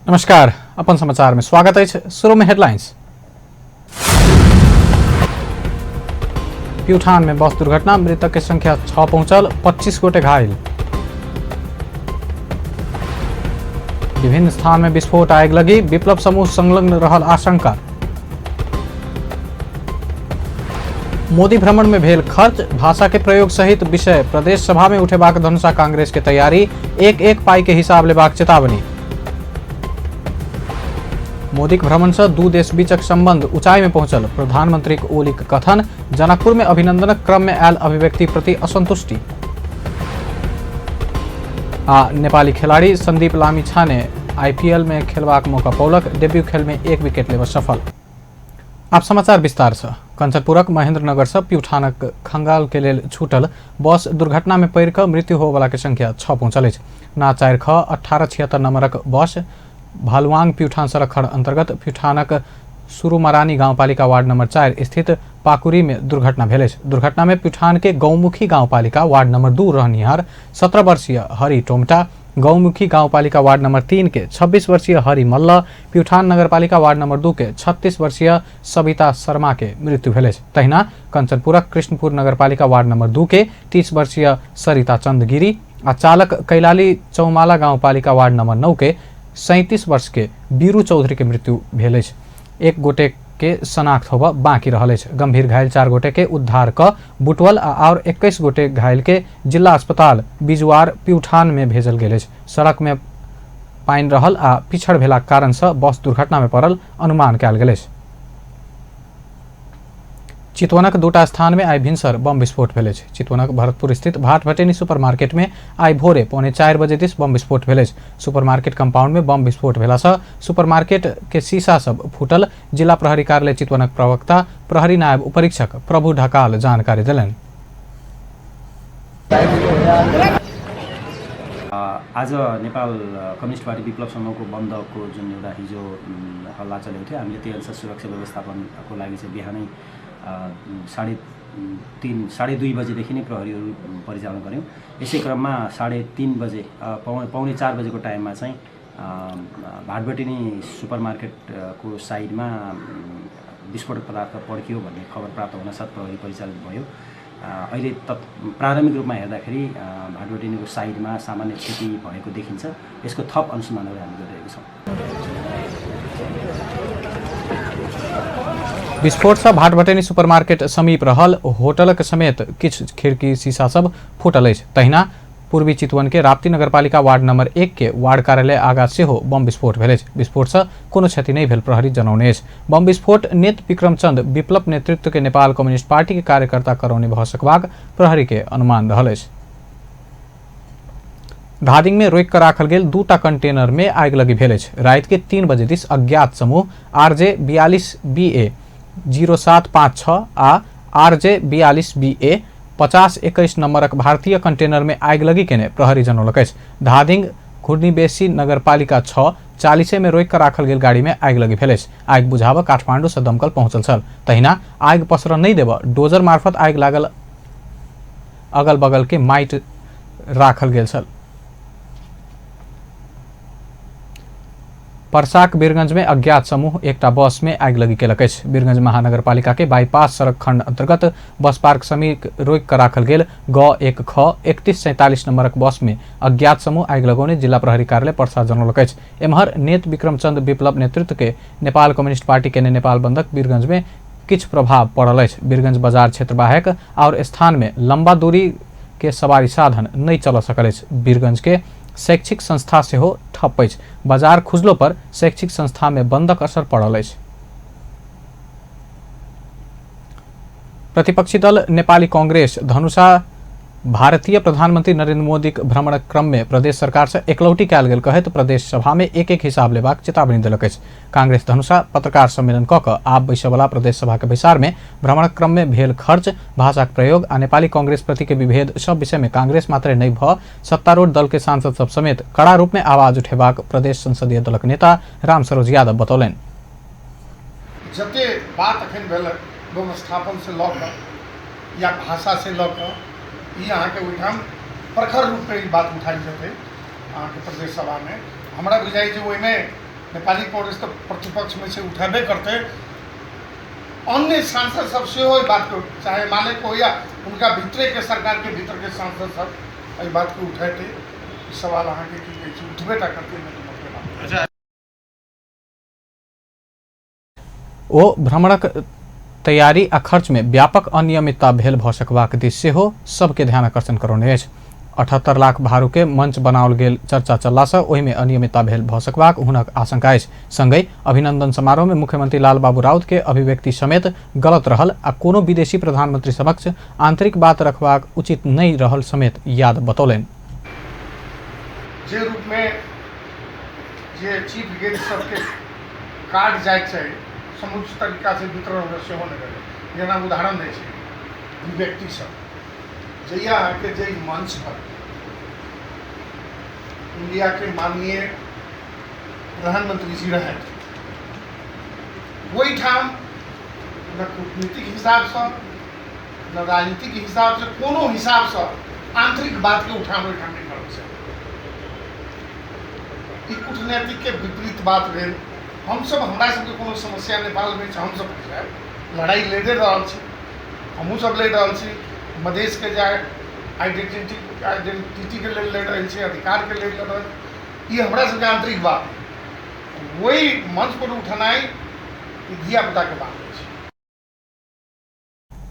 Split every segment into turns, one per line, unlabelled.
नमस्कार, अपन समाचार में स्वागत अछि। शुरू में हेडलाइंस। प्युठान में बस दुर्घटना, मृतक के संख्या 6 पहुंचल, 25 गोटे घायल। विभिन्न स्थान में विस्फोट, आगि लगी, विप्लव समूह संलग्न रहल आशंका। मोदी भ्रमण में भेल खर्च, भाषा के प्रयोग सहित विषय प्रदेश सभा में उठेबाक धनुषा कांग्रेस के तैयारी, एक एक पाई के हिसाब लेबाक चेतावनी। मोदीक भ्रमण से दू देश बीचक संबंध ऊंचाई में पहुंचल, प्रधानमंत्री ओलीक कथन। जनकपुर में अभिनंदनक क्रम में आयल अभिव्यक्ति प्रति असंतुष्टि। आ नेपाली खिलाड़ी संदीप लामिछाने आईपीएल में खेलबाक मौका पौलक, डेब्यू खेल में 1 विकेट लेबऽ सफल। आप समाचार विस्तार से। कंचनपुरक महेंद्रनगर से प्युठानक खंगाल के लेल छूटल बस दुर्घटना में पड़ि कऽ मृत्यु होबऽवला के संख्या 6 पहुंचल अछि। ना 4 ख 1876 नंबरक बस भालुआंग प्युठान सड़क खंड अंतर्गत प्युठानक सुरुमरानी गांवपालिका वार्ड नंबर 4 स्थित पाकुरी में दुर्घटना भेल अछि। दुर्घटना में प्युठान के गौमुखी गांवपालिका वार्ड नंबर 2 रहनिहार 17 वर्षीय हरि टोमटा, गौमुखी गांवपालिका वार्ड नंबर 3 के 26 वर्षीय हरि मल्ल, प्युठान नगरपालिका वार्ड नंबर 2 के 36 वर्षीय सविता शर्मा के मृत्यु भेल अछि। तहिना कंचनपुरक कृष्णपुर नगरपालिका वार्ड नंबर 2 के 30 वर्षीय सरिता चंद गिरी आ चालक कैलाली चौमाला गांवपालिका वार्ड नंबर 9 के 37 वर्ष के बीरू चौधरी के मृत्यु भेल अछि। एक गोटे के शनाख्त होबऽ बाँकी रहल अछि। गंभीर घायल 4 गोटे के उद्धार क बुटवल आ और 21 गोटे घायल के जिला अस्पताल बिजुआर प्युठान में भेजल गेल अछि। सड़क में पानि रहल आ पिछड़ भेलाक कारण से बस दुर्घटना में पड़ल अनुमान कयल गेल अछि। चितवनक दूटा स्थान में आइ भिनसर बम विस्फोट भेल अछि। चितवनक भरतपुर स्थित भाट भटेनी सुपर मार्केट में आइ भोरे 3:45 बजे दिस बम विस्फोट भेल अछि। सुपर मार्केट कंपाउंड में बम विस्फोट भेला से सुपर मार्केट के शीशा सब फूटल जिला प्रहरी कार्यालय चितवनक प्रवक्ता प्रहरी नायब उपरीक्षक प्रभु ढकाल जानकारी देलनि।
आज नेपाल कम्युनिस्ट पार्टी विप्लव समूहको बन्दको जुन एउटा हिजो हल्ला चलेको थियो, हामीले त्यही अनुसार सुरक्षा व्यवस्थापनको लागि चाहिँ बिहानै 3:30 2:30 बजेदेखि नै प्रहरीहरू परिचालन गऱ्यौँ। यसै क्रममा 3:30 बजे 3:45 बजेको टाइममा चाहिँ भाटभटेनी सुपर मार्केटको साइडमा विस्फोटक पदार्थ पड्कियो भन्ने खबर प्राप्त हुनसाथ प्रहरी परिचालित भयो। अहिले प्रारम्भिक रूपमा हेर्दाखेरि भाटभटेनीको साइडमा सामान्य क्षति भएको देखिन्छ। यसको थप अनुसन्धानहरू हामी गरिरहेको छौँ।
विस्फोट से भाटभटेनी सुपरमार्केट समीप रहल होटलक समेत किछु खिड़की शीशा सब फूटल अछि। तहिना पूर्वी चितवन के राप्ती नगरपालिका वार्ड नंबर 1 के वार्ड कार्यालय आगा सेहो बम विस्फोट भेल अछि। विस्फोट से कोनो क्षति नहीं भेल प्रहरी जनौने अछि। बम विस्फोट नेत विक्रमचंद विप्लव नेतृत्व के नेपाल कम्युनिस्ट पार्टी के कार्यकर्ता करौने भऽ सकबाक प्रहरी के अनुमान रहल अछि। धादिंग में रोकि कऽ राखल गेल 2टा कंटेनर में आगिलगी भेल अछि। राति के 3 बजे दिस अज्ञात समूह आरजे 42 BA 0756 आ आरजे 42 BA 5021 नंबरक भारतीय कंटेनर में आगिलगी केने प्रहरी जनौलक अछि। धादिंग घुर्नीबेसी नगरपालिका 6 40 में रोकि कऽ राखल गेल गाड़ी में आगिलगी भेल अछि। आगि बुझाबऽ काठमांडू से दमकल पहुंचल छल। तहिना आगि पसरऽ नहि देबऽ डोजर मार्फत आगि लागल अगल बगल के माटि राखल गेल छल। परसाक बीरगंज में अज्ञात समूह एकटा बस में आगिलगी केलक अछि। बीरगंज महानगरपालिका के बाईपास सड़क खंड अंतर्गत बस पार्क समीप रोकि कऽ राखल गेल ग 1 ख 3147 नंबरक बस में अज्ञात समूह आगि लगौने जिला प्रहरी कार्यालय परसा जनौलक अछि। एम्हर नेत विक्रमचंद विप्लव नेतृत्व के नेपाल कम्युनिस्ट पार्टी केने नेपाल बंदक बीरगंज में किछु प्रभाव पड़ल अछि। बीरगंज बाजार क्षेत्र बाहेक और स्थान में लंबा दूरी के सवारी साधन नहीं चल सकल अछि। बीरगंज के शैक्षिक संस्था सेहो ठप अछि। बाजार खुजलो पर शैक्षिक संस्था में बंदक असर पड़ल अछि। प्रतिपक्षी दल नेपाली कांग्रेस धनुषा भारतीय प्रधानमंत्री नरेंद्र मोदीक भ्रमणक क्रम में प्रदेश सरकार से एकलौटी कयल गेल कहैत प्रदेश सभा में एक एक हिसाब लेबाक चेतावनी देलक अछि। कांग्रेस धनुषा पत्रकार सम्मेलन कऽ कऽ आब बैसयवला प्रदेश सभा के बैसार में भ्रमणक क्रम में भेल खर्च, भाषाक प्रयोग आ नेपाली कांग्रेस प्रति के विभेद सब विषय में कांग्रेस मात्रे नहि भऽ सत्तारूढ़ दल के सांसद सब समेत कड़ा रूप में आवाज उठेबाक प्रदेश संसदीय दलक नेता रामसरोज यादव बतौलनि।
जते बात अखन भेल व्यवस्थापन से लऽ कऽ या भाषा से लऽ कऽ ई अहाँके ओहिठाम प्रखर रूपमे ई बात उठायल जेतै अहाँके प्रदेश सभामे। हमरा बुझाइ जे ओहिमे नेपाली कांग्रेस तऽ प्रतिपक्षमे छै, उठेबे करतै। अन्य सांसद सब सेहो एहि बातके, चाहे एमालेके हो या हुनका भीतरेके सरकारके भीतरके सांसद सब एहि बातके उठेतै। ई सवाल अहाँके की कहै छै, उठबे टा करतै, नहि तऽ मतलब बात।
ओ भ्रमणक तैयारी आ खर्च में व्यापक अनियमितता भेल भऽ सकबाक दिस सेहो सबके ध्यान आकर्षण करौने अछि। 78 लाख भारू के मंच बनाओल गेल चर्चा चललासँ ओहिमे अनियमितता भेल भऽ सकबाक हुनक आशंका अछि। संगहि अभिनंदन समारोह में मुख्यमंत्री लालबाबू राउत के अभिव्यक्ति समेत गलत रहल आ कोनो विदेशी प्रधानमंत्री समक्ष आंतरिक बात रखबाक उचित नहि रहल समेत याद बतौलनि।
जे रूपमे जे चीफ गेस्ट सबके कार्ड जाइके चाही, समुचित तरीकासँ वितरण होबै सेहो नहि भेलै। जेना उदाहरण दै छै व्यक्तिसभ, जहिया अहाँके जाहि मंचपर इंडियाके माननीय प्रधानमंत्री जी रहथि, ओहिठाम न कूटनीतिक हिसाबसँ न राजनीतिक हिसाबसँ कोनो हिसाबसँ आंतरिक बातके उठान ओहिठाम नहि करब चाही। ई कूटनीतिकके विपरीत बात भेल। हमसभ, हमरा सबके कोनो समस्या नेपालमे छै, हमसभ लड़ाइ लड़िए रहल छी, हमहूँ सब लड़ि रहल छी। मधेशके जे आइडेंटिटीके लेल लड़ि रहल छी, अधिकारके लेल लड़ि रहल छी, ई हमरा सबके आंतरिक बात। ओहि मंच पर उठनाइ ई धियापुताके बात अछि।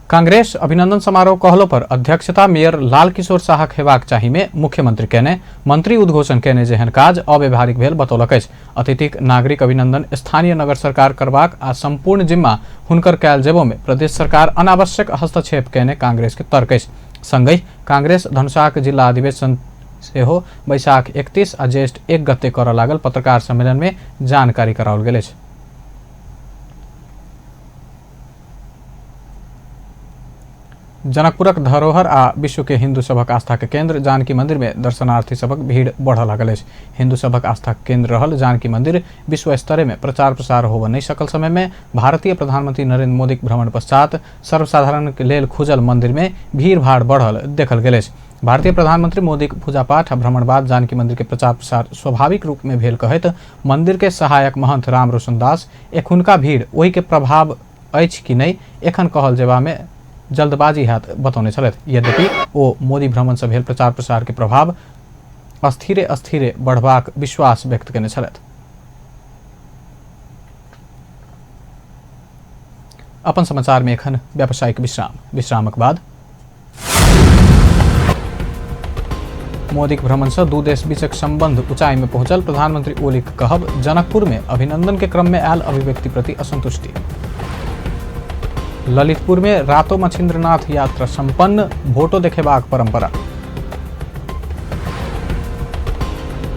कांग्रेस अभिनंदन समारोह कहलो पर अध्यक्षता मेयर लाल किशोर शाहक हेबाक चाही में मुख्यमंत्री केने मंत्री उद्घोषण केने जेहन काज अव्यवहारिक भेल बतौलक अछि। अतिथिक नागरिक अभिनंदन स्थानीय नगर सरकार करबाक आ संपूर्ण जिम्मा हुनकर कयल जेबो में प्रदेश सरकार अनावश्यक हस्तक्षेप केने कांग्रेस के तर्क अछि। संगहि कांग्रेस धनुषाक जिला अधिवेशन सेहो बैसाख 31 आ ज्येष्ठ 1 गते करऽ लागल पत्रकार सम्मेलन में जानकारी कराओल गेल अछि। जनकपुरक धरोहर आ विश्व के हिंदू सभक आस्था के केंद्र जानकी मंदिर में दर्शनार्थी सभक भीड़ बढ़ऽ लागल अछि। हिंदू सभक आस्था के केंद्र रहल जानकी मंदिर विश्व स्तरे में प्रचार प्रसार होबऽ नहीं सकल समय में भारतीय प्रधानमंत्री नरेंद्र मोदी के भ्रमण पश्चात सर्वसाधारण के लेल खुजल मंदिर में भीड़ भाड़ बढ़ल देखल गेल अछि। भारतीय प्रधानमंत्री मोदी के पूजा पाठ आ भ्रमण बाद जानकी मंदिर के प्रचार प्रसार स्वाभाविक रूप में भेल कहैत मंदिर के सहायक महंत राम रोशन दास एखुनका भीड़ ओहि के प्रभाव अछि कि नहि एखन कहल जेबा में जल्दबाजी हैत बतौने छलथि। यद्यपि ओ मोदी भ्रमण से भेल प्रचार प्रसार के प्रभाव अस्थिरे अस्थिरे बढ़बाक विश्वास व्यक्त केने छलथि। अपन समाचार में एखन व्यावसायिक विश्राम, विश्रामक बाद मोदीक भ्रमण से दू देश बीचक संबंध ऊंचाई में पहुंचल प्रधानमंत्री ओली के कहब, जनकपुर में अभिनंदन के क्रम में आयल अभिव्यक्ति प्रति असंतुष्टि। ललितपुर में रातो मच्छिंद्रनाथ यात्रा संपन्न, भोटो देखेबाक परंपरा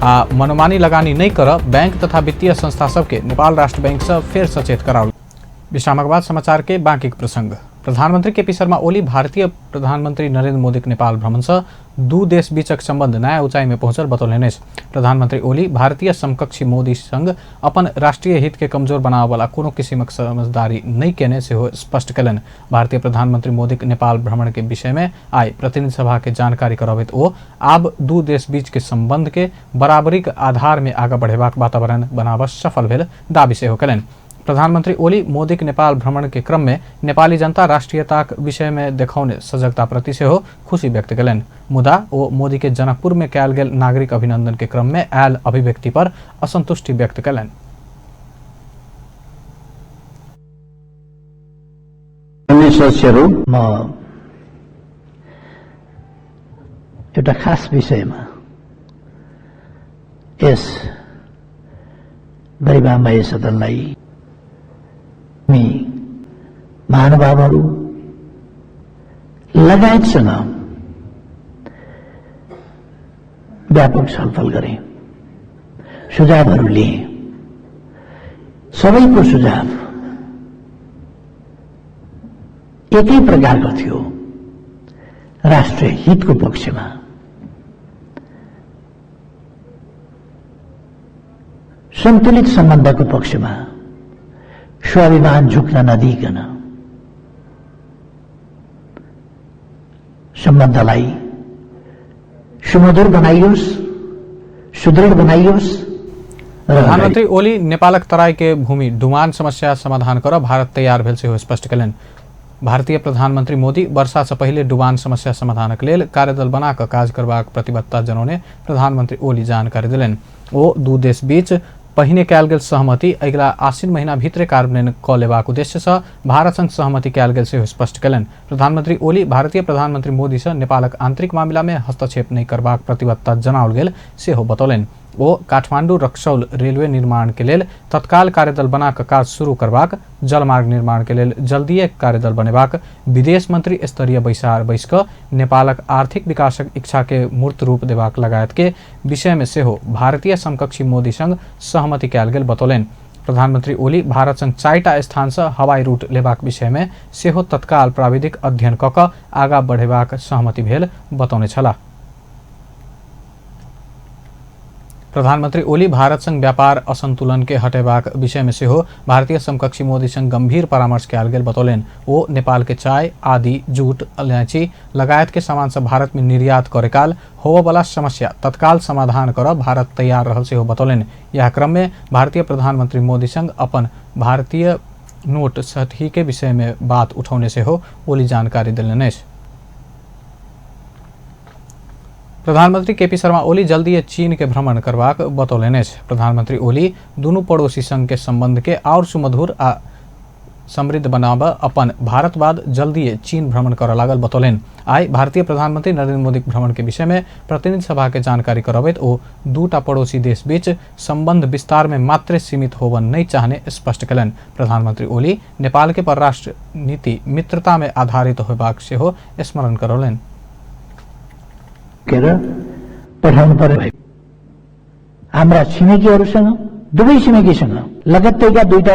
आ मनमानी लगानी नहीं कर बैंक तथा वित्तीय संस्था सबके नेपाल राष्ट्र बैंक से फेर सचेत कराओल। विश्रामक बाद समाचार के बाकी प्रसंग। प्रधानमंत्री के पी शर्मा ओली भारतीय प्रधानमंत्री नरेंद्र मोदी के नेपाल भ्रमण से दू देश बीचक संबंध नया ऊंचाई में पहुंचल बतौलनि अछि। प्रधानमंत्री ओली भारतीय समकक्षी मोदी संग अपन राष्ट्रीय हित के कमजोर बनाबऽ वाला कोनो किसिमक समझदारी नहि केने सेहो स्पष्ट कयलनि। भारतीय प्रधानमंत्री मोदी के नेपाल भ्रमण के विषय में आइ प्रतिनिधि सभा के जानकारी करबैत ओ आब दू देश बीच के संबंध के बराबरीक आधार में आगाँ बढ़ेबाक वातावरण बनाबऽ सफल भेल दावी सेहो कयलनि। प्रधानमंत्री ओली मोदी के नेपाल भ्रमण के क्रम में नेपाली जनता राष्ट्रीयताक विषय में देखौने सजगता प्रति सेहो खुशी व्यक्त कयलनि। मुदा ओ मोदी के जनकपुर में कयल गेल नागरिक अभिनंदन के क्रम में आयल अभिव्यक्ति पर असंतुष्टि व्यक्त कयलनि।
अन्य सदस्यहरू,
म एउटा खास विषयमा यस गरिमामय सदनलाई हामी महानुभावहरू लगायतसँग व्यापक छलफल गरे, सुझावहरू लिए। सबैको सुझाव एकै प्रकारको थियो, राष्ट्रिय हितको पक्षमा। सन्तुलित सम्बन्धको पक्षमा, स्वाभिमान झुक्न नदिइकन सम्बन्धलाई सुमधुर बनाइयोस्, सुदृढ बनाइयोस्।
प्रधानमंत्री ओली नेपालक तराई के भूमि डुमान समस्या समाधान कर भारत तैयार भेल सेहो स्पष्ट कयलनि। भारतीय प्रधानमंत्री मोदी वर्षा से पहिले डुबान समस्या समाधानक लेल कार्यदल बना कऽ काज करबाक प्रतिबद्धता जनौने प्रधानमंत्री ओली जानकारी देलनि। ओ दू देश बीच पहिने कयल गेल सहमति अगिला आश्विन महीना भीतरे कार्यान्वयन कऽ लेबाक उद्देश्यसँ भारत संग सहमति कयल गेल सेहो स्पष्ट कयलनि। प्रधानमंत्री ओली भारतीय प्रधानमंत्री मोदीसँ नेपालक आंतरिक मामिलामे हस्तक्षेप नहि करबाक प्रतिबद्धता जनाओल गेल सेहो बतौलनि। ओ काठमांडू रक्सौल रेलवे निर्माण के लेल तत्काल कार्यदल बना कऽ काज शुरू करबाक, जलमार्ग निर्माण के लेल जल्दिए कार्यदल बनेबाक, विदेश मंत्री स्तरीय बैसार बैस कऽ नेपालक आर्थिक विकासक इच्छा के मूर्त रूप देबाक लगायत के विषय में सेहो भारतीय समकक्षी मोदी संग सहमति कयल गेल बतौलनि। प्रधानमंत्री ओली भारत संग 4टा स्थान से हवाई रूट लेबाक विषय में सेहो तत्काल प्राविधिक अध्ययन कऽ कऽ आगाँ बढ़ेबाक सहमति भेल बतौने छलाह। प्रधानमंत्री ओली भारत संग व्यापार असंतुलन के हटेबाक विषय में सेहो भारतीय समकक्षी मोदी संग गंभीर परामर्श कयल गेल बतौलनि। ओ नेपाल के चाय, आदि, जूट, इलायची लगायत के सामान सब भारत में निर्यात करे काल होबयवला समस्या तत्काल समाधान कर भारत तैयार रहल सेहो बतौलनि। यह क्रम में भारतीय प्रधानमंत्री मोदी संग अपन भारतीय नोट सतही के विषय में बात उठौने सेहो ओली जानकारी देलनि अछि। प्रधानमंत्री केपी शर्मा ओली जल्दीए चीन के भ्रमण करबाक बतौलनि अछि। प्रधानमंत्री ओली दुनू पड़ोसी संघ के संबंध के और सुमधुर आ समृद्ध बनाब अपन भारत बाद जल्दीए चीन भ्रमण करऽ लागल बतौलनि। आइ भारतीय प्रधानमंत्री नरेंद्र मोदी भ्रमण के विषय में प्रतिनिधि सभा के जानकारी करबैत ओ दूटा पड़ोसी देश बीच संबंध विस्तार में मात्रे सीमित होबऽ नहीं चाहने स्पष्ट कयलनि। प्रधानमंत्री ओली नेपाल के परराष्ट्र नीति मित्रता में आधारित होबाक सेहो स्मरण करौलनि।
पठाउनु पर्यो। हाम्रा छिमेकीहरूसँग, दुवै छिमेकीसँग, लगत्तैका दुईटा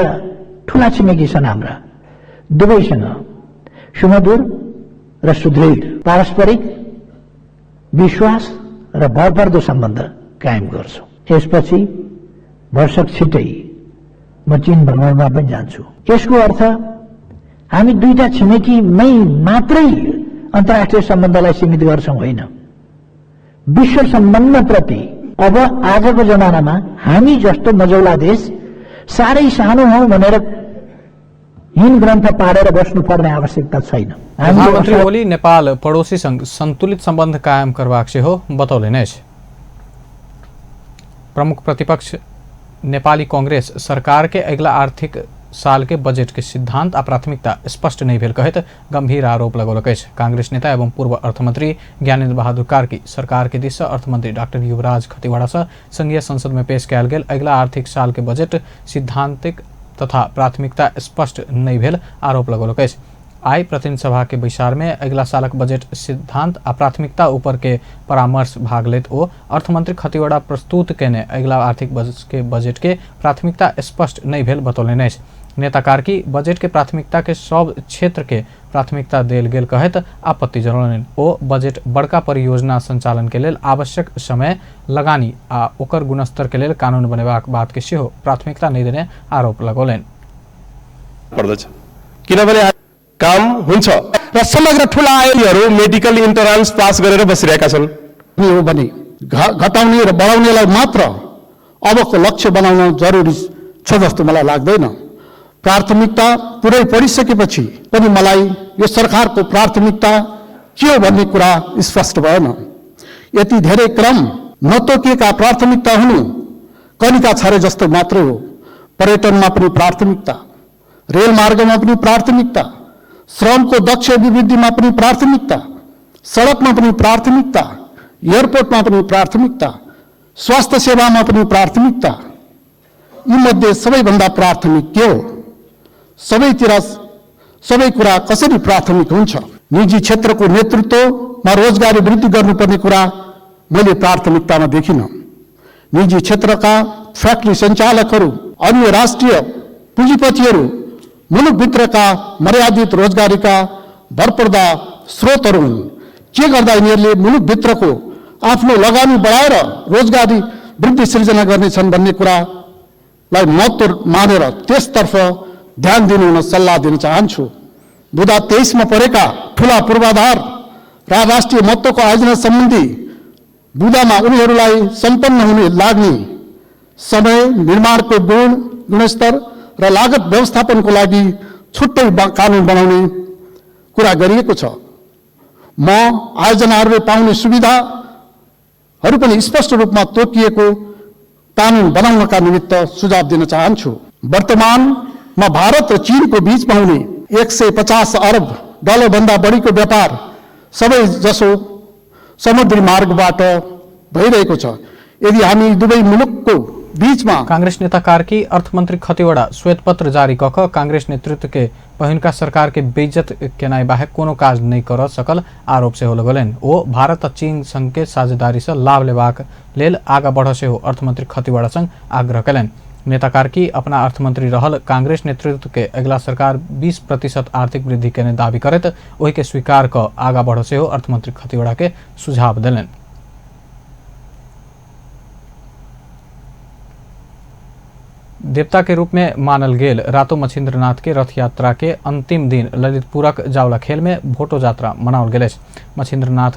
ठूला छिमेकी छन् हाम्रा, दुवैसँग सुमधुर र सुदृढ पारस्परिक विश्वास र भरपर्दो सम्बन्ध कायम गर्छौँ। यसपछि वर्षक छिटै म चीन भ्रमणमा पनि जान्छु। यसको अर्थ हामी दुईटा छिमेकीमै मात्रै अन्तर्राष्ट्रिय सम्बन्धलाई सीमित गर्छौँ होइन, विश्व सम्बन्धप्रति अब आजको जमानामा हामी जस्तो मजौला देश साह्रै सानो हौँ भनेर हीन ग्रन्थ पारेर बस्नुपर्ने आवश्यकता छैन।
प्रधानमंत्री ओली नेपाल पड़ोसी संग संतुलित सम्बन्ध कायम करबाक सेहो बतौलनि अछि। प्रमुख प्रतिपक्ष नेपाली कांग्रेस सरकार के अगिला आर्थिक साल के बजट के सिद्धांत आ प्राथमिकता स्पष्ट नहीं भेल कहैत गंभीर आरोप लगौलक अछि। कांग्रेस नेता एवं पूर्व अर्थमंत्री ज्ञानेन्द्र बहादुर कार्की सरकार के दिस से अर्थमंत्री डॉक्टर युवराज खतिवड़ा से संघीय संसद में पेश कयल गेल अगिला आर्थिक साल के बजट सिद्धांतिक तथा प्राथमिकता स्पष्ट नहीं भेल आरोप लगौलक अछि। आइ प्रतिनिधि सभा के बैसार में अगिला सालक बजट सिद्धांत आ प्राथमिकता ऊपर के परामर्श भाग लेत ओ अर्थमंत्री खतिवड़ा प्रस्तुत केने अगिला आर्थिक वर्ष के बजट के प्राथमिकता स्पष्ट नहीं भेल बतौलनि अछि। नेता कार्की बजट के प्राथमिकता के सब क्षेत्र के प्राथमिकता देल गेल कहैत आपत्ति जनौलनि। ओ बजट बड़का परियोजना संचालन के लेल आवश्यक समय, लगानी आ ओकर गुणस्तर के लेल कानून बनेबाक बात के सेहो प्राथमिकता नहीं देने आरोप लगौलनि।
पर्दछ किनभने काम हुन्छ र समग्र ठूला आयोगहरू मेडिकल इन्ट्रान्स पास गरेर बसिरहेका छन्।
हो भने घटाउने र बढाउनेलाई मात्र अबको लक्ष्य बनाउन जरुरी छ जस्तो मलाई लाग्दैन। प्राथमिकता पुरै परिसकेपछि पनि मलाई यो सरकारको प्राथमिकता के हो भन्ने कुरा स्पष्ट भएन। यति धेरै क्रम नतोकिएका प्राथमिकता हुनु कनिका छरे जस्तो मात्रै हो। पर्यटनमा पनि प्राथमिकता, रेलमार्गमा पनि प्राथमिकता, श्रमको दक्ष अभिवृद्धिमा पनि प्राथमिकता, सडकमा पनि प्राथमिकता, एयरपोर्टमा पनि प्राथमिकता, स्वास्थ्य सेवामा पनि प्राथमिकता। यीमध्ये सबैभन्दा प्राथमिक के हो? सबैतिर सबै कुरा कसरी प्राथमिक हुन्छ? निजी क्षेत्रको नेतृत्वमा रोजगारी वृद्धि गर्नुपर्ने कुरा मैले प्राथमिकतामा देखिनँ। निजी क्षेत्रका फ्याक्ट्री सञ्चालकहरू, अन्य राष्ट्रिय पुँजीपतिहरू मुलुकभित्रका मर्यादित रोजगारीका भरपर्दा स्रोतहरू हुन्। के गर्दा यिनीहरूले मुलुकभित्रको आफ्नो लगानी बढाएर रोजगारी वृद्धि सिर्जना गर्नेछन् भन्ने कुरालाई महत्त्व मानेर त्यसतर्फ ध्यान दिनु हुन सल्लाह दिन चाहन्छु। बुधा 23 मा परेका ठूला पूर्वाधार र राष्ट्रिय महत्त्वको आयोजना सम्बन्धी बुधामा उनीहरूलाई सम्पन्न हुने लाग्ने समय, निर्माणको गुणस्तर र लागत व्यवस्थापनको लागि छुट्टै कानुन बनाउने कुरा गरिएको छ। म आयोजनाहरूले पाउने सुविधाहरू पनि स्पष्ट रूपमा तोकिएको कानुन बनाउनका निमित्त सुझाव दिन चाहन्छु। वर्तमानमा भारत र चीनको बीचमा हुने 150 अरब डलरभन्दा बढीको व्यापार सबै जसो समुद्री मार्गबाट भइरहेको छ। यदि हामी दुवै मुलुकको बीचमा
कांग्रेस नेता कार्की अर्थमंत्री खतिवड़ा श्वेतपत्र जारी कऽ कऽ कांग्रेस नेतृत्व के पहिनका सरकार के बेइज्जत केनाइ बाहेक कोनो काज नहि कर सकल आरोप सेहो लगौलनि। ओ भारत आ चीन संग के साझेदारी से लाभ लेबाक लेल आगा बढ़ सेहो अर्थमंत्री खतिवड़ा संग आग्रह कयलनि। नेता कार्की अपना अर्थमंत्री रहल कांग्रेस नेतृत्व के अगिला सरकार 20% आर्थिक वृद्धि केने दावी करैत ओहि के स्वीकार कऽ आगा बढ़ सेहो अर्थमंत्री खतिवड़ा के सुझाव देलनि। देवता के रूप में मानल गेल रातो मच्छिंद्रनाथ के रथ यात्रा के अंतिम दिन ललितपुरक जावला खेल में भोटो यात्रा मनाओल गेल अछि। मच्छिंद्रनाथ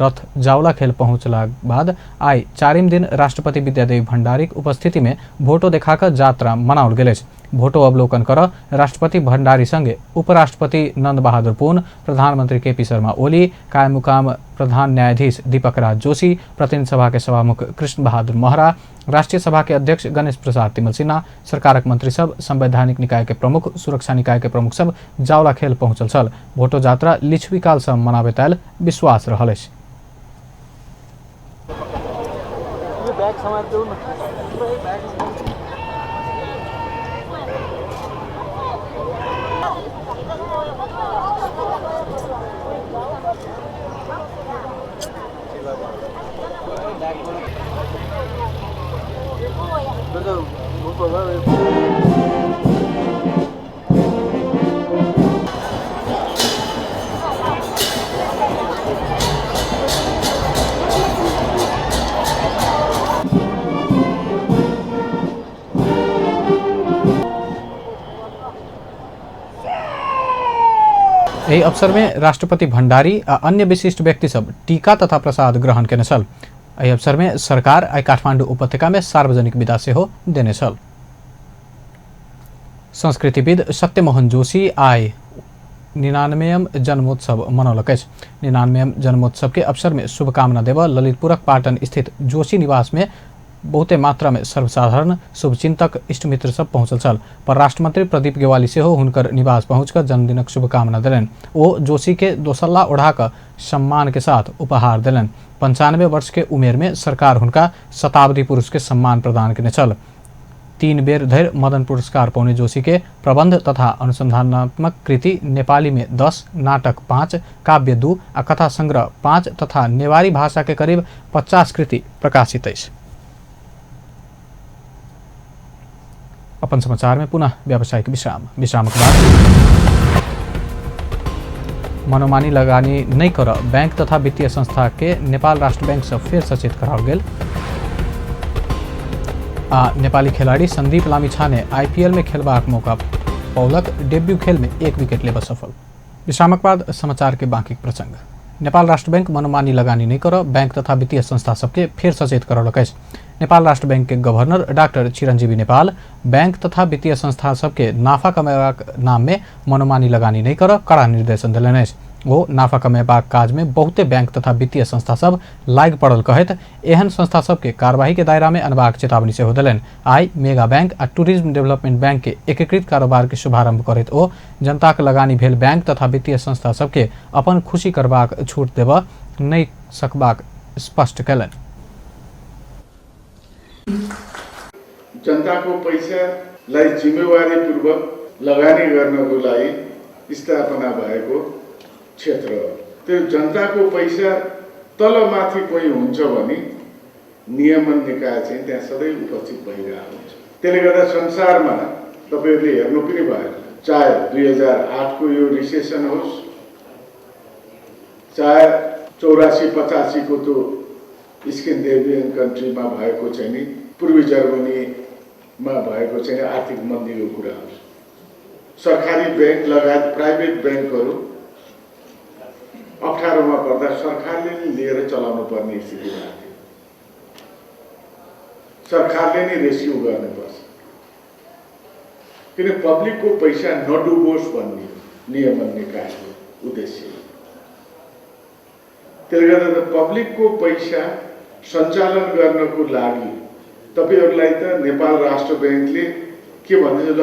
रथ जावला खेल पहुंचलाक बाद आइ चारिम दिन राष्ट्रपति विद्यादेवी भण्डारीक उपस्थिति में भोटो देखाकर यात्रा मनाओल गेल अछि। भोटो अवलोकन कर राष्ट्रपति भण्डारी संगे उपराष्ट्रपति नंद बहादुर पुन, प्रधानमंत्री केपी शर्मा ओली, कायमुकाम प्रधान न्यायाधीश दीपक राज जोशी, प्रतिनिधि सभा के सभामुख कृष्ण बहादुर महरा, राष्ट्रीय सभा के अध्यक्ष गणेश प्रसाद तिमल सिन्हा, सरकारक मंत्री सब, संवैधानिक निकाय के प्रमुख, सुरक्षा निकाय के प्रमुख सब जावला खेल पहुंचल छल। भोटो यात्रा लिच्छवी काल सँ मनाबैत आयल विश्वास रहल अछि। एहि अवसर में राष्ट्रपति भण्डारी आ अन्य विशिष्ट व्यक्ति सब टीका तथा प्रसाद ग्रहण केने छल। एहि अवसर में सरकार आइ काठमाडौँ उपत्यका में सार्वजनिक विदा सेहो देने छल। संस्कृतिविद सत्यमोहन जोशी आइ 99वां जन्मोत्सव मनौलक अछि। 99वां जन्मोत्सव के अवसर में शुभकामना देबऽ ललितपुरक पाटन स्थित जोशी निवास में बहुते मात्रा में सर्वसाधारण शुभचिंतक इष्टमित्र सब पहुंचल छल। परराष्ट्र मंत्री प्रदीप गेवाली सेहो हुनकर निवास पहुंचकर जन्मदिनक शुभकामना देलनि। ओ जोशी के दोसल्ला ओढ़ाकऽ सम्मान के साथ उपहार देलनि। 95 वर्ष के उमेर में सरकार हुनका शताब्दी पुरुष के सम्मान प्रदान केने छल। 3 बेर धरि मदन पुरस्कार पौने जोशी के प्रबंध तथा अनुसंधानात्मक कृति नेपाली में 10, नाटक 5, काव्य 2 आ कथा संग्रह 5 तथा नेवारी भाषा के करीब 50 कृति प्रकाशित अछि। अपन समाचार में पुनः व्यावसायिक विश्राम। विश्रामक बाद मनोमानी लगानी नहीं कर बैंक तथा वित्तीय संस्था के नेपाल राष्ट्र बैंक से फेर सचेत कराओल गेल। आ नेपाली खिलाड़ी संदीप लामिछाने आईपीएल में खेलबाक मौका पौलक, डेब्यू खेल में 1 विकेट लेबऽ सफल। विश्रामक बाद समाचार के बाकी प्रसंग। नेपाल राष्ट्र बैंक मनोमानी लगानी नहीं कर बैंक तथा वित्तीय संस्था सबके फेर सचेत करौलक अछि। नेपाल राष्ट्र बैंक के governor doctor Chiranjeevi Nepal bank तथा वित्तीय संस्था सबके नाफा कमेबाक नाम में मनोमानी लगानी नहीं कर कड़ा निर्देशन देलनि अछि। ओ नाफा कमेबाक काज में बहुते बैंक तथा वित्तीय संस्था सब लागि पड़ल कहैत एहन संस्था सबके कार्यवाही के दायरा में अनबाक चेतावनी सेहो देलनि। आइ मेगा बैंक आ टूरिज्म डेवलपमेंट बैंक के एकीकृत कारोबार के शुभारंभ करैत ओ जनताक लगानी भेल बैंक तथा वित्तीय संस्था सबके अपन खुशी करबाक छूट देबऽ नहि सकबाक स्पष्ट कयलनि।
जनताको पैसालाई जिम्मेवारीपूर्वक लगानी गर्नको लागि स्थापना भएको क्षेत्र हो। त्यो जनताको पैसा तलमाथि कोही हुन्छ भने नियमन निकाय चाहिँ त्यहाँ सधैँ उपस्थित भइरहेको हुन्छ। त्यसले गर्दा संसारमा तपाईहरूले हेर्नु पनि भयो, चाहे 2008 को यो रिसेसन होस्, चाहे 84-85 को त्यो स्क्यान्डिनेभियन कन्ट्रीमा भएको चाहिँ नि पूर्वी जर्मनीमा भएको चाहिँ आर्थिक मन्दीको कुरा होस्, सरकारी ब्याङ्क लगायत प्राइभेट ब्याङ्कहरू अप्ठ्यारोमा पर्दा सरकारले नै लिएर चलाउनु पर्ने स्थितिमा आएको थियो। सरकारले नै रेस्क्यु गर्नुपर्छ, किन पब्लिकको पैसा नडुबोस् भन्ने नियमन निकायको उद्देश्य। त्यसले गर्दा त पब्लिकको पैसा सञ्चालन गर्नको लागि तपाईहरूलाई त नेपाल राष्ट्र ब्याङ्कले के भन्छ, ल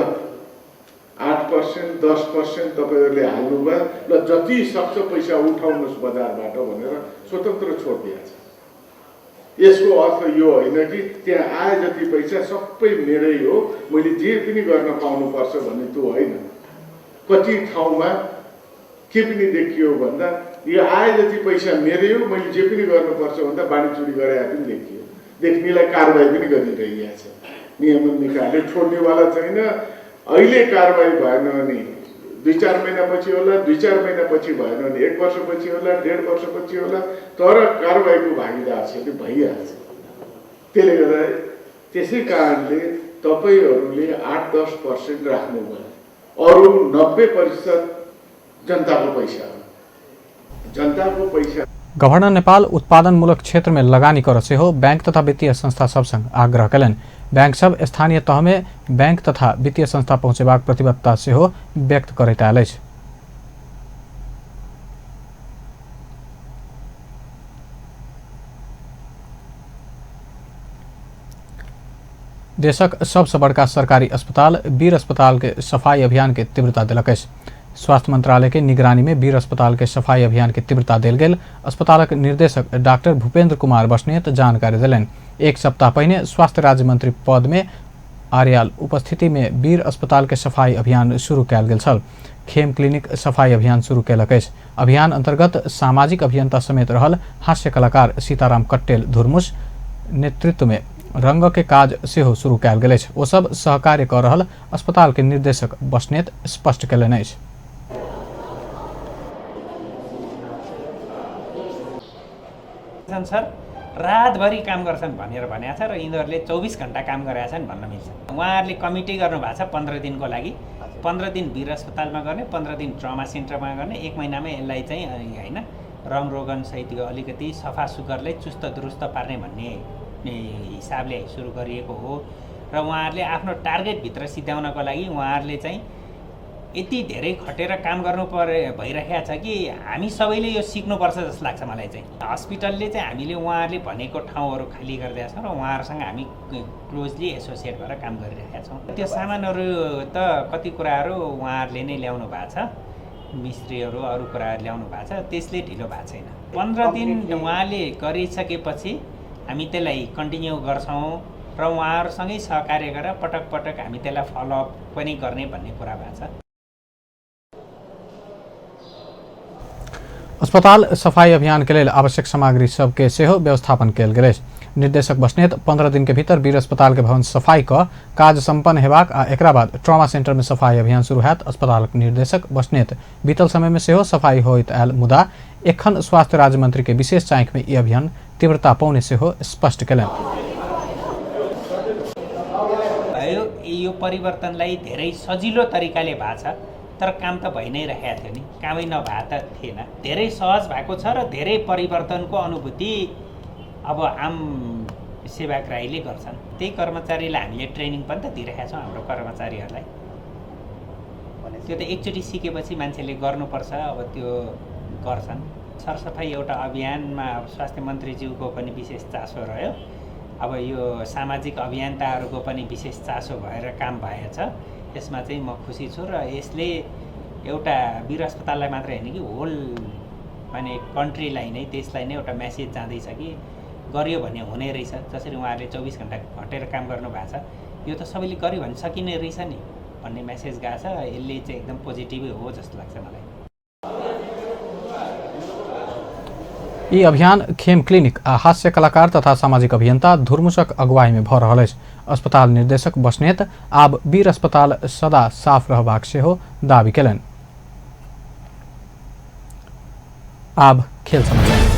8% 10% तपाईँहरूले हाल्नुभयो, ल जति सक्छ पैसा उठाउनुहोस् बजारबाट भनेर स्वतन्त्र छोड दिएको छ। यसको अर्थ यो होइन कि त्यहाँ आए जति पैसा सबै मेरै हो, मैले जे पनि गर्न पाउनुपर्छ भन्ने त्यो होइन। कति ठाउँमा के पनि देखियो भन्दा यो आए जति पैसा मेरै हो, मैले जे पनि गर्नुपर्छ भन्दा बाँडीचुँडी गरे पनि देखियो, देख्नेलाई कारवाही पनि गरिरहेको छ। नियमन निकायले छोड्नेवाला छैन। अहिले कारवाही भएन भने 2-4 महिनापछि होला, 2-4 महिनापछि भएन भने 1 वर्षपछि होला, 1.5 वर्षपछि होला, तर कारवाहीको भागीदार चाहिँ भइहाल्छ। त्यसले गर्दा त्यसै कारणले तपाईँहरूले 8-10% राख्नुभयो, अरू 90% जनताको पैसा हो, जनताको पैसा।
गभर्नर नेपाल उत्पादनमूलक क्षेत्र में लगानी कर सेहो बैंक तथा वित्तीय संस्था सब संग आग्रह कयलनि। बैंक सब स्थानीय तह में बैंक तथा वित्तीय संस्था पहुँचेबाक प्रतिबद्धता सेहो व्यक्त करैत आयल अछि। देशक सबसँ बड़का सरकारी अस्पताल वीर अस्पताल के सफाई अभियान के तीव्रता देलक अछि। स्वास्थ्य मंत्रालय के निगरानी में वीर अस्पताल के सफाई अभियान के तीव्रता देल गेल। अस्पतालक निर्देशक डॉक्टर भूपेंद्र कुमार बस्नेत जानकारी देलनि। एक सप्ताह पहिने स्वास्थ्य राज्य मंत्री पद में आर्याल उपस्थिति में वीर अस्पताल के सफाई अभियान शुरू कयल गेल छल। खेम क्लिनिक सफाई अभियान शुरू कयलक अछि। अभियान अंतर्गत सामाजिक अभियंता समेत रहल हास्य कलाकार सीताराम कट्टेल धुरमुस नेतृत्व में रंग के काज सेहो शुरू कयल गेल अछि। ओ सब सहकार्य कऽ रहल अस्पताल के निर्देशक बस्नेत स्पष्ट कयलनि अछि।
सर रातभरि काम गर्छन् भनेर भनेको छ र यिनीहरूले 24 घन्टा काम गरेका छन् भन्न मिल्छ। उहाँहरूले कमिटी गर्नुभएको छ 15 दिनको लागि। 15 दिन वीर अस्पतालमा गर्ने, 15 दिन ट्रमा सेन्टरमा गर्ने, 1 महिनामा यसलाई चाहिँ हैन रङरोगन सहित यो अलिकति सफा सुग्घरलाई चुस्त दुरुस्त पार्ने भन्ने हिसाबले सुरु गरिएको हो र उहाँहरूले आफ्नो टार्गेटभित्र सिद्ध्याउनको लागि उहाँहरूले चाहिँ यति धेरै खटेर काम गर्नु परे भइरहेको छ कि हामी सबैले यो सिक्नुपर्छ जस्तो लाग्छ मलाई चाहिँ। हस्पिटलले चाहिँ हामीले उहाँहरूले भनेको ठाउँहरू खाली गरिदिएका छौँ र उहाँहरूसँग हामी क्लोजली एसोसिएट भएर काम गरिरहेका छौँ। त्यो सामानहरू त कति कुराहरू उहाँहरूले नै ल्याउनु भएको छ, मिस्त्रीहरू अरू कुराहरू ल्याउनु भएको छ, त्यसले ढिलो भएको छैन। 15 दिन उहाँले गरिसकेपछि हामी त्यसलाई कन्टिन्यू गर्छौँ र उहाँहरूसँगै सहकार्य गरेर पटक पटक हामी त्यसलाई फलोअप पनि गर्ने भन्ने कुरा भएको छ।
अस्पताल सफाई अभियान के लेल आवश्यक सामग्री सबके सेहो व्यवस्थापन कयल गेल अछि। निर्देशक बस्नेत 15 दिन के भीतर वीर अस्पताल के भवन सफाई क काज संपन्न हेबाक आ एकरा बाद ट्रॉमा सेंटर में सफाई अभियान शुरू हैत। अस्पतालक निर्देशक बस्नेत बीतल समय में सेहो सफाई होइत आयल, मुदा एखन स्वास्थ्य राज्य मंत्री के विशेष चाँखि में ई अभियान तीव्रता पौने सेहो स्पष्ट कयलनि।
यो परिवर्तनलाई धेरै सजिलो तरिकाले भएको छ, तर काम त भइ नै रहेको थियो नि, कामै नभए त थिएन। धेरै सहज भएको छ र धेरै परिवर्तनको अनुभूति अब आम सेवाग्राहीले गर्छन्। त्यही कर्मचारीलाई हामीले ट्रेनिङ पनि त दिइरहेका छौँ हाम्रो कर्मचारीहरूलाई। त्यो त एकचोटि सिकेपछि मान्छेले गर्नुपर्छ, अब त्यो गर्छन्। सरसफाइ एउटा अभियानमा अब स्वास्थ्य मन्त्रीज्यूको पनि विशेष चासो रह्यो, अब यो सामाजिक अभियन्ताहरूको पनि विशेष चासो भएर काम भएछ। यसमा चाहिँ म खुसी छु र यसले एउटा वीर अस्पताललाई मात्र होइन कि होल माने कन्ट्रीलाई नै, देशलाई नै एउटा मेसेज जाँदैछ कि गरियो भने हुने रहेछ। जसरी उहाँहरूले 24 घन्टा घटेर काम गर्नु भएको छ, यो त सबैले गर्यो भने सकिने रहेछ नि भन्ने मेसेज गएको छ। यसले चाहिँ एकदम पोजिटिभै हो जस्तो लाग्छ मलाई।
ई अभियान खेम क्लिनिक आ हास्य कलाकार तथा सामाजिक अभियंता धुरमुसक अगुवाई में भ रहल अछि। अस्पताल निर्देशक बस्नेत आब वीर अस्पताल सदा साफ रहबाक सेहो दावी कयलनि। आब खेल समाचार।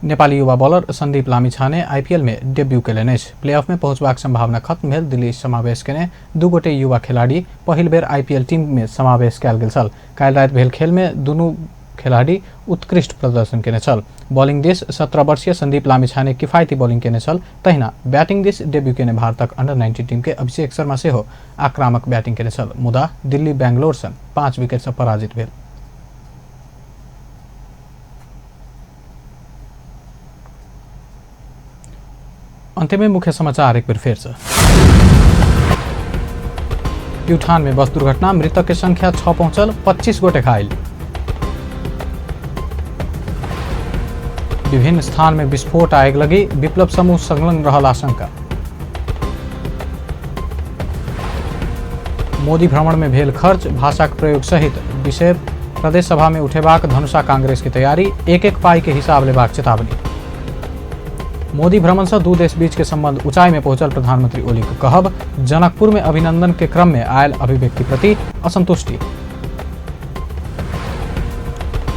नेपाली युवा बॉलर संदीप लामिछाने आईपीएल में डेब्यू कयलनि अछि। प्लेऑफ में पहुंचबाक संभावना खत्म भेल दिल्ली समावेश केने 2 गोटे युवा खिलाड़ी पहिल बेर आईपीएल टीम में समावेश कयल गेल छल। काल्हि राति भेल खेल में दुनू खेलाड़ी उत्कृष्ट प्रदर्शन केने छल। बॉलिंग दिस 17 वर्षीय संदीप लामिछाने किफायती बॉलिंग केने छल, तहिना बैटिंग दिस डेब्यू केने भारतक अंडर 19 टीम के अभिषेक शर्मा सेहो आक्रामक बैटिंग केने छल, मुदा दिल्ली बेंगलोर संग 5 विकेट से पराजित भेल। अंत में मुख्य समाचार एक बेर फेर से। प्युठान में बस दुर्घटना, मृतक के संख्या 6 पहुंचल, 25 गोटे घायल। विभिन्न स्थान में विस्फोट, आग लगी, विप्लव समूह संलग्न रहल आशंका। मोदी भ्रमण में भेल खर्च, भाषाक प्रयोग सहित विषय प्रदेश सभा में उठेबाक धनुषा कांग्रेस की तैयारी, एक एक पाई के हिसाब लेबाक चेतावनी। मोदी भ्रमण से दू देश बीच के संबंध ऊंचाई में पहुंचल प्रधानमंत्री ओली के कहब, जनकपुर में अभिनंदन के क्रम में आयल अभिव्यक्ति प्रति असंतुष्टि।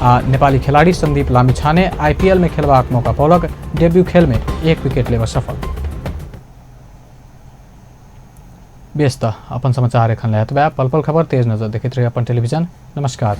आ नेपाली खिलाड़ी संदीप लामिछाने आईपीएल में खेलबाक मौका पौलक, डेब्यू खेल में 1 विकेट लेबा सफल। बेस त अपन समाचार एखन लए एतबे। पल पल खबर तेज नजर देखैत रही अपन टेलीविजन। नमस्कार।